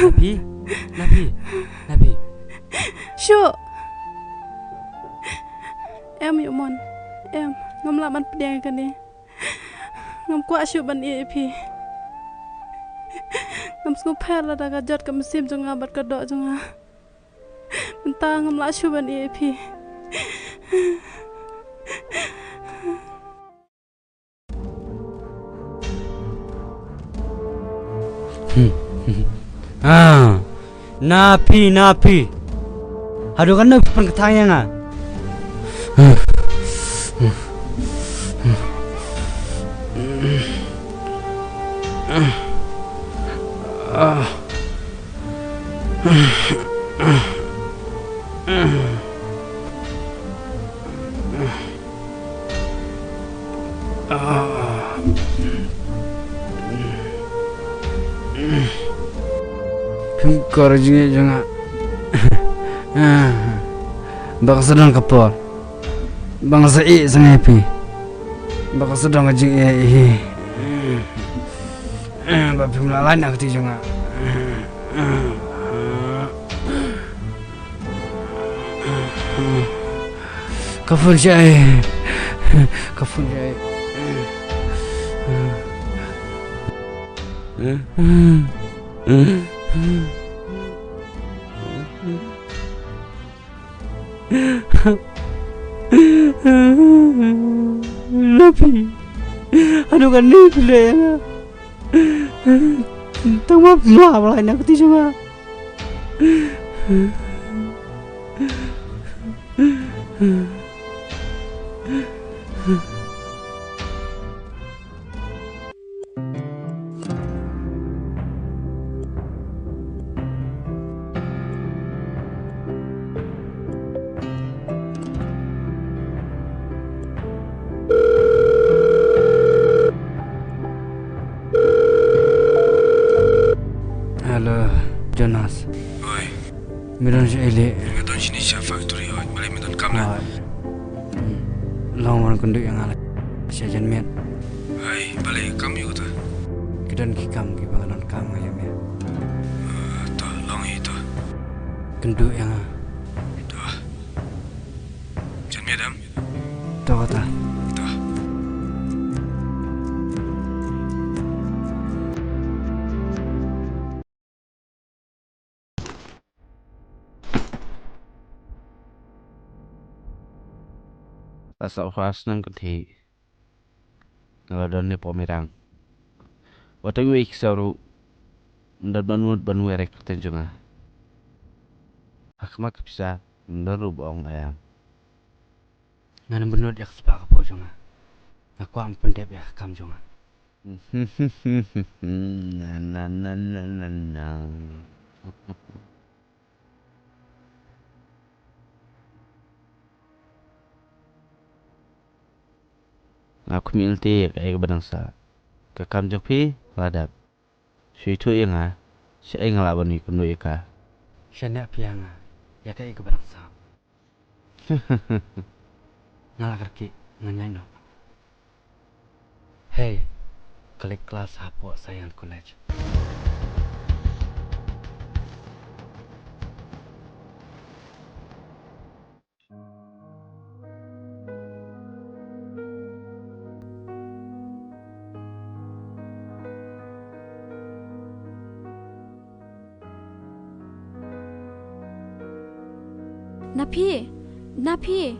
Napi! Napi! Napi! Shuh! Em, ïa mon. Em, ngam lah ban pdiang ïa kane. Ngam kwah shuh ban ïeh ïa phi. Ngam sngewpher lada ka jot ka mynsiem jong nga bad ka doh jong nga. Mynta ngam lah shuh ban ïeh ïa phi. Ah, Napi, Napi. Haduh katno phi pynkthang ïa nga? Ah. Phim kor jingïeit jong nga. Ba ka sa don ka por ba nga sa ïeh sngewbha ïa phi. Ba ka sa don ka jingïeit ïa phi. Ba phim lah lait na ka kti jong nga. Ka phone shai. Ka phone shai. Napi. Haduh katne phi leh ïa nga. Tang ba phi lah ban lait na ka kti jong nga. Hello, Jonas. Oi. Me don shaei? Nga don shane sha factory, oi. Balei me don kam ne? Oi. Hmm. Long wan kynduh ïa nga la sha janmiet. Hai, balei kam ïa kata? Ki don ki kam kiba nga donkam nga ïa me. Ah, to, long hi to. Kynduh ïa nga. To. Janmiet em? To kata. To. Sa sah u Hasnang ka thie. Nga la don ne pom i rang. Wat tang wei ki saru. Ndat ban mut ban wei rek ka ten jong nga. Ak mak pisa. Ndat ruh ba ong ayang. Ngan bynnud ïa ka spah ka pok jong nga. Nga kwah ban pyndep ïa ka kam jong nga. Na, na, na, na, na, na. Nga khmih lynti ïa kaei kaba dang sah. Ka kam jong phi la dep. Shu ïathuh ïa nga shaei nga lah ban ïa kumno ïa ka. Shaniah phi ïa nga ïa kaei kaba dang sah. Nga la kyrkieh, ngan ïaid noh. Hei, ka leit klas hapoh Science College. Na phi, na phi,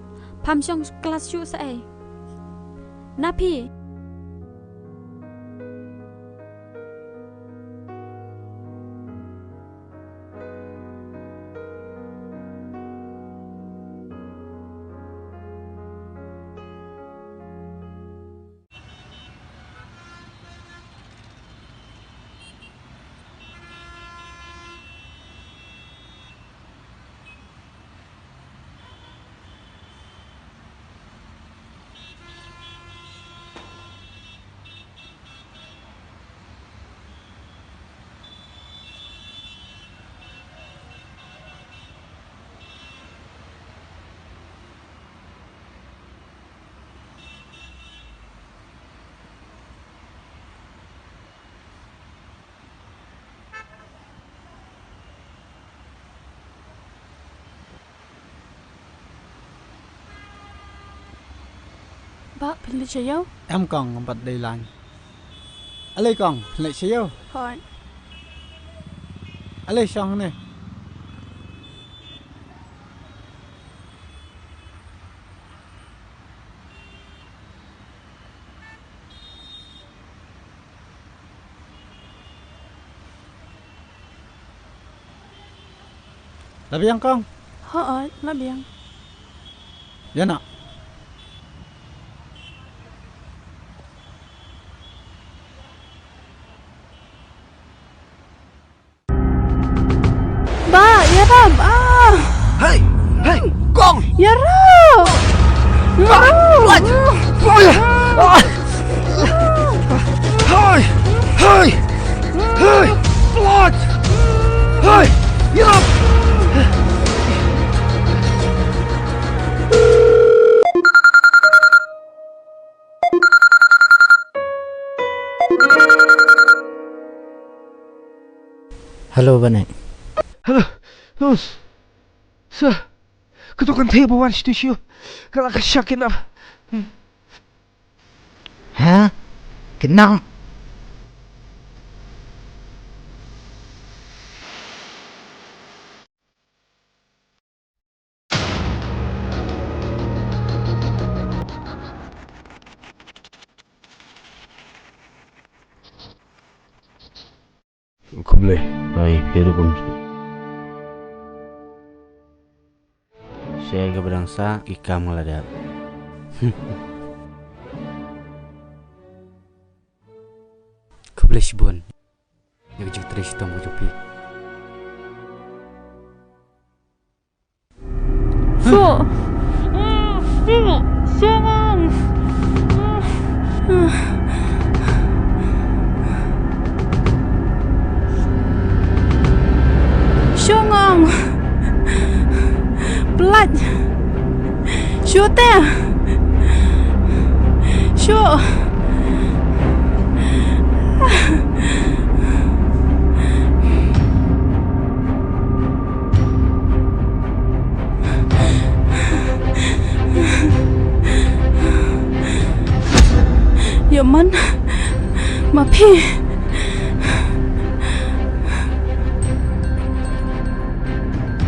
pham shong klas shuh sa ei. Na phi. Bah, pynleit sha ïew? Em kong, ngam pat dei lang. Alei kong, pynleit sha ïew? Hooid. Alei shong ne. La biang kong? Hooid, la biang. Ïa na. Bah, ïarap, ah. Hei, hei, kong. Ïarap. Ïarap. Hei, hei, hei, blood. Hei, ïarap. Hello, Bane. Hello. Nus. Sir. Kato kan thei ba wan sha tu shu. Ka la ka shak ina. Ha? Kena. Khublei. Bai, phi rukom. Shaei kaba dang sah, ki kam nga la dep. Khublei shibun. Ïa ka jingtrei shitom ka jong phi. Shuh. Shuh. Shuh. Shuh ngang. Pynlait. Shuh te. Shuh. Ïohman, ma phi.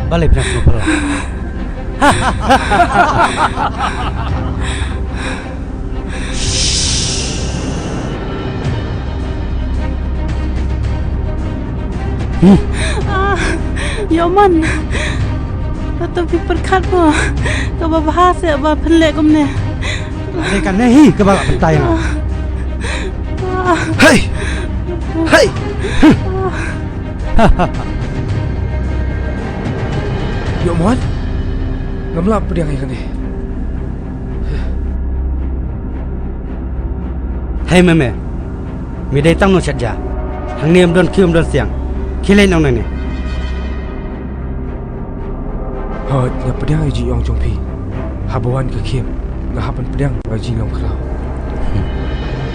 Balei phi nang sngewbha? Ah, ïohman. Hato phi pyrkhat mo kaba bha seh ba phin leh kumne? Dei kane hi kaba la pyntai nga. Ah. Hei! Hei! Ïohman, ngam lah pdiang ïa kane. Hei me me. Me dei tang nongshad ja. Hangne ym don khiew ym don siang. Khie leit noh nangne. Hooid, nga pdiang ïa i jingong jong phi. Haba wan ka khiew, nga hap ban pdiang ïa i jinglong khraw.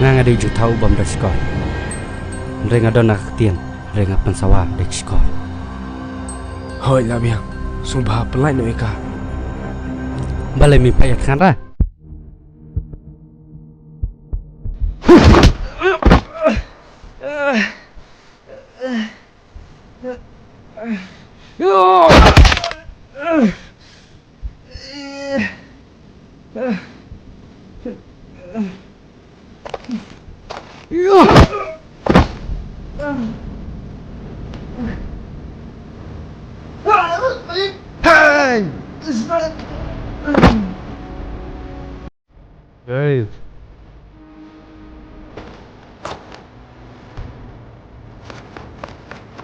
Nga nga dei u jingthaw u bym don shkor. Hynrei nga don na ka ktien, hynrei nga pynsawa da ki shkor. Hooid la biang, sngewbha pyllait noh ïa ka. Balei me pait ïa thngan ra? Hey! Hey!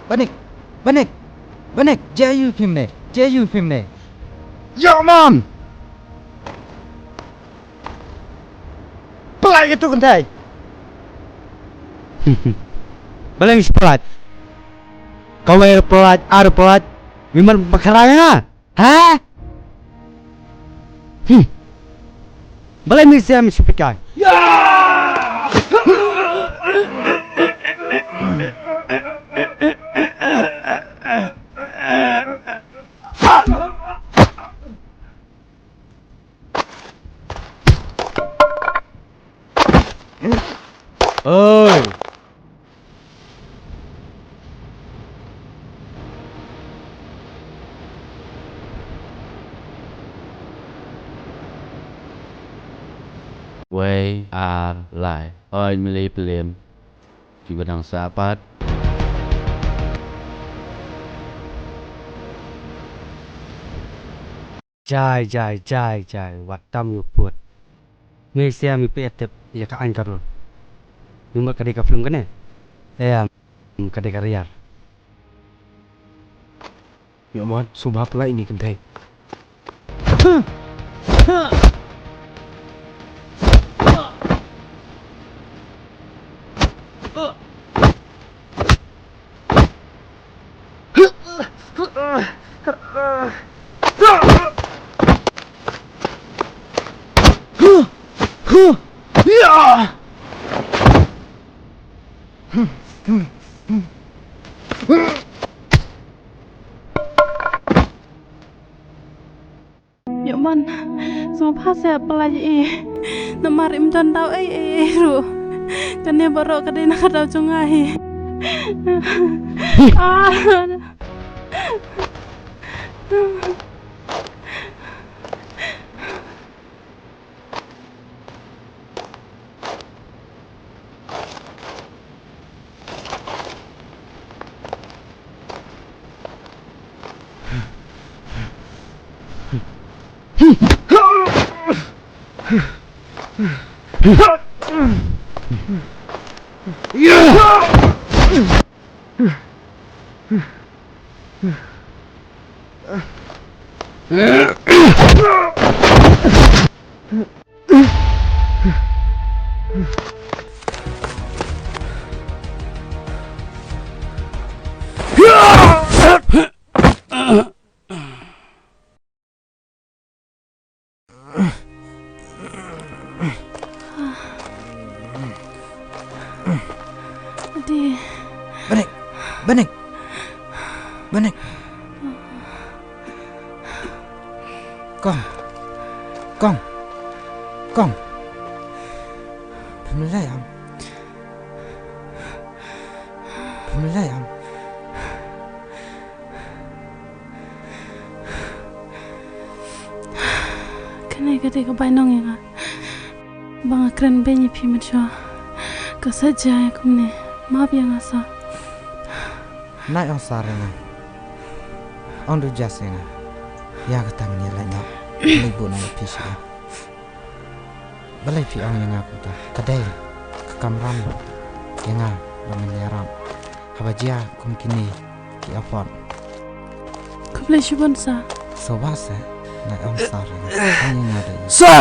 Banik! Banik! Banik! Jia yu phim ne! Jia yu phim ne! Yo man! Pynlait ïa tu kynthei. Balei ngi shu pynlait? Kawei pynlait, ar pynlait. Ngi man pynkhraw ïa nga. Ha? Hmm. Balei ngi siam shu pikai? Oi. Wei ar lai. Oi, mlei plim. Kiba dang sa pat. Jai, jai, jai, jai, wat tam ïa u pud. Ngi siam ïa phi, ïa tip ïa ka aiñ ka rul. Ngi mut ka dei ka film kane. Em, ka dei ka riar. Ïa mon, sngewbha pynlait ïa ngi kynthei. Ïa mon, sngewbha sa pynlait ïa i. Namar im don daw ei ei ei ruh. Kane baroh ka dei na ka daw jong nga hi. Ah. Adi. Banik. Banik. Banik. Kong. Kong. Kong. Pynlait ïa nga. Pynlait ïa nga. Kane ka dei ka bainong ïa nga. Ba nga kren beiñ ïa phi mynshuwa. Ka sa jia ïa kumne. Map ïa nga sa. Nai ong sar ïa nga. Ong du jas ïa nga. Ïa kata ngin ïa leit noh. Leit buh noh ïa phi sha. Balei phi ong ïa nga kumta? Ka dei ka kamram ïa nga ba ngin ïarap. Haba jia kum kine ki apot. Khublei shibun sa. Sa wah sa. Nai ong sar ïa nga. Ong ïa nga dei. Sa!